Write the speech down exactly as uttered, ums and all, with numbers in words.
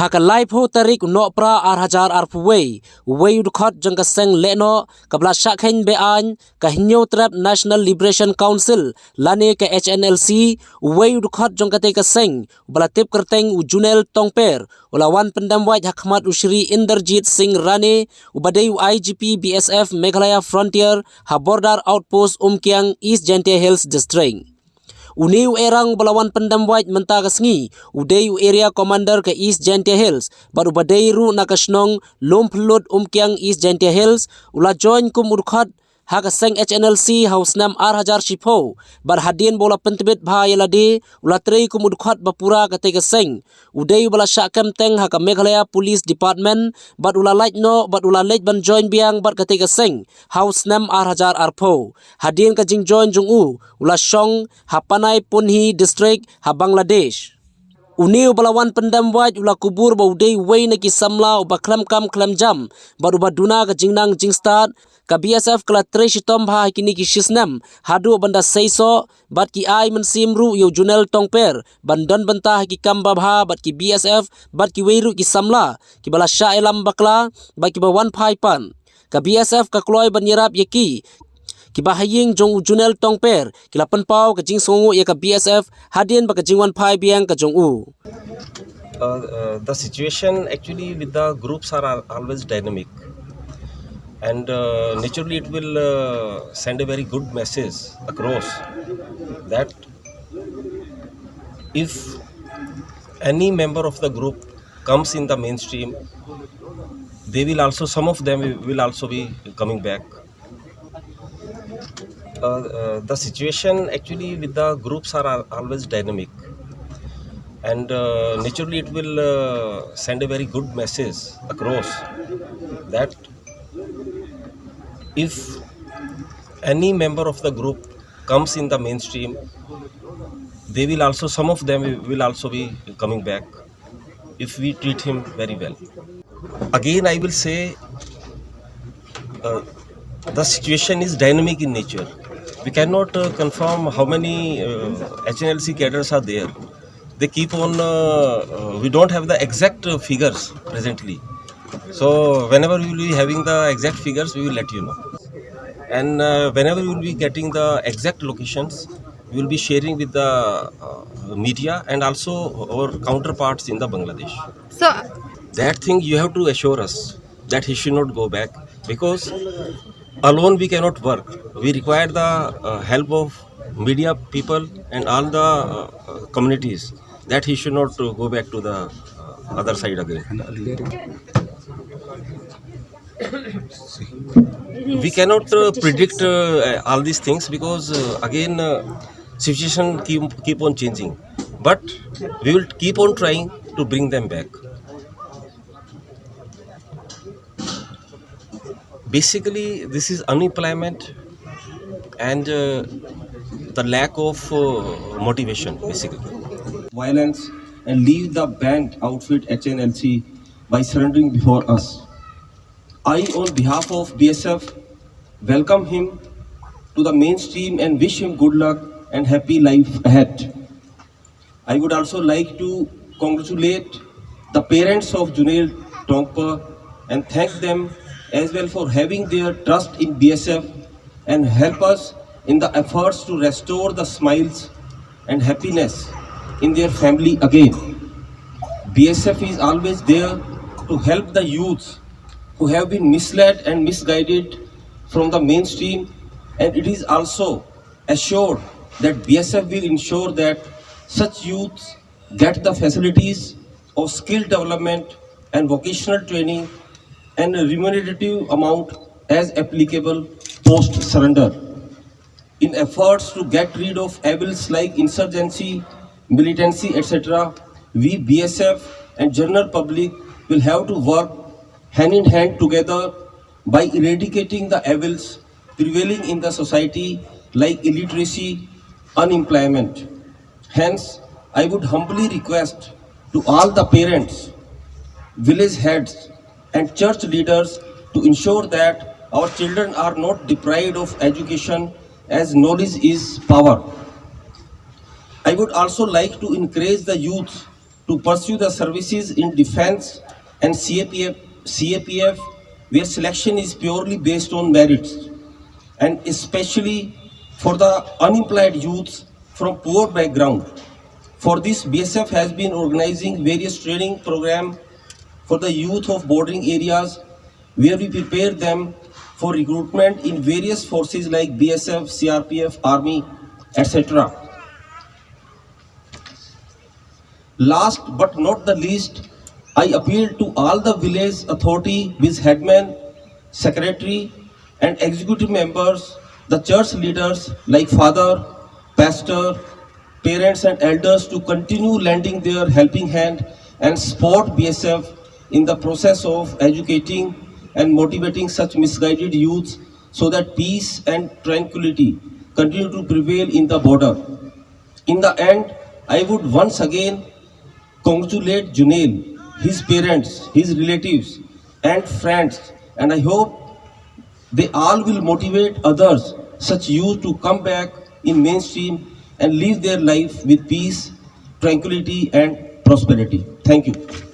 Ha ka laiphew tarik u Nohprah ar hajar arphew wei, uwei u dkhot jong ka seng lehnoh kaba la shah kheiñ be-aiñ, ka Hynñiewtrep National Liberation Council lane ka H N L C, uwei u dkhot jong katei ka seng uba la tip kyrteng u Junel Tongper, u la wan pyndem wait ha khmat u Shri Inderjit Singh Rane, uba dei u I G P B S F Meghalaya Frontier ha Border Outpost Umkiang, East Jaintia Hills District. Une u Erang uba la wan pyndem wait mynta ka sngi u dei u Area Commander ka East Jaintia Hills bad uba dei ruh na ka shnong Lumphyllut, Umkiang, East Jaintia Hills, u la join kum u dkhot ha ka seng H N L C ha u snem ar hajar shiphew, bad hadien ba u la pyntbit bha ïa lade, u la trei kum u dkhot ba pura katei ka seng. U dei uba la shah kem teng ha ka Meghalaya Police Department bad u la lait noh bad u la leit ban join biang bad katei ka seng ha u snem ar hajar arphew. Hadien ka jingjoin jong u, u la shong ha Panai Punhi District ha Bangladesh. Une uba la wan pyndem wait u la kubur ba u dei uwei na ki samla uba khlem kam khlem jam bad uba duna ka jingnang jingstad. Ka B S F ka la trei shitom bha ha kine ki shisnem haduh ban da seisoh bad ki ai mynsiem ruh ïa u Junel Tongper ban don bynta ha ki kam babha bad ki B S F bad kiwei ruh ki samla kiba la shah ïalam bakla bad kiba wan phai pan. Ka B S F ka kloi ban ïarap ïa ki. Kiba ha ïing jong u Junel Tongper ki la pynpaw ka jingsngewnguh ïa ka B S F hadien ba ka jingwan phai biang ka jong u. Uh, uh, the situation actually with the groups are al- always dynamic, and uh, naturally it will uh, send a very good message across that if any member of the group comes in the mainstream, they will also, some of them will also be coming back. Uh, uh, the situation actually with the groups are al- always dynamic, and uh, naturally it will uh, send a very good message across that if any member of the group comes in the mainstream, they will also, some of them will also be coming back if we treat him very well. Again, I will say uh, the situation is dynamic in nature. We cannot uh, confirm how many uh, H N L C cadres are there. They keep on, uh, uh, we don't have the exact uh, figures presently. So, whenever we will be having the exact figures, we will let you know. And uh, whenever we will be getting the exact locations, we will be sharing with the uh, media and also our counterparts in the Bangladesh. So, that thing you have to assure us that he should not go back, because alone we cannot work. We require the uh, help of media people and all the uh, uh, communities, that he should not uh, go back to the uh, other side again. We cannot uh, predict uh, all these things, because uh, again uh, situation keep, keep on changing, but we will keep on trying to bring them back. Basically, this is unemployment and uh, the lack of uh, motivation, basically. Violence and leave the banned outfit H N L C by surrendering before us. I, on behalf of B S F, welcome him to the mainstream and wish him good luck and happy life ahead. I would also like to congratulate the parents of Junel Tongper and thank them as well for having their trust in B S F and help us in the efforts to restore the smiles and happiness in their family again. B S F is always there to help the youths who have been misled and misguided from the mainstream, and it is also assured that B S F will ensure that such youths get the facilities of skill development and vocational training and a remunerative amount as applicable post surrender. In efforts to get rid of evils like insurgency, militancy, et cetera, we B S F and general public will have to work hand in hand together by eradicating the evils prevailing in the society like illiteracy, unemployment. Hence, I would humbly request to all the parents, village heads, and church leaders to ensure that our children are not deprived of education, as knowledge is power. I would also like to encourage the youth to pursue the services in defense and C A P F, C A P F, where selection is purely based on merits, and especially for the unemployed youths from poor background. For this, B S F has been organizing various training programs for the youth of bordering areas, where we prepare them for recruitment in various forces like B S F, C R P F, Army, et cetera. Last but not the least, I appeal to all the village authority, viz headman, secretary, and executive members, the church leaders like father, pastor, parents and elders to continue lending their helping hand and support B S F in the process of educating and motivating such misguided youths so that peace and tranquility continue to prevail in the border. In the end, I would once again congratulate Junail, his parents, his relatives, and friends, and I hope they all will motivate others, such youth, to come back in mainstream and live their life with peace, tranquility, and prosperity. Thank you.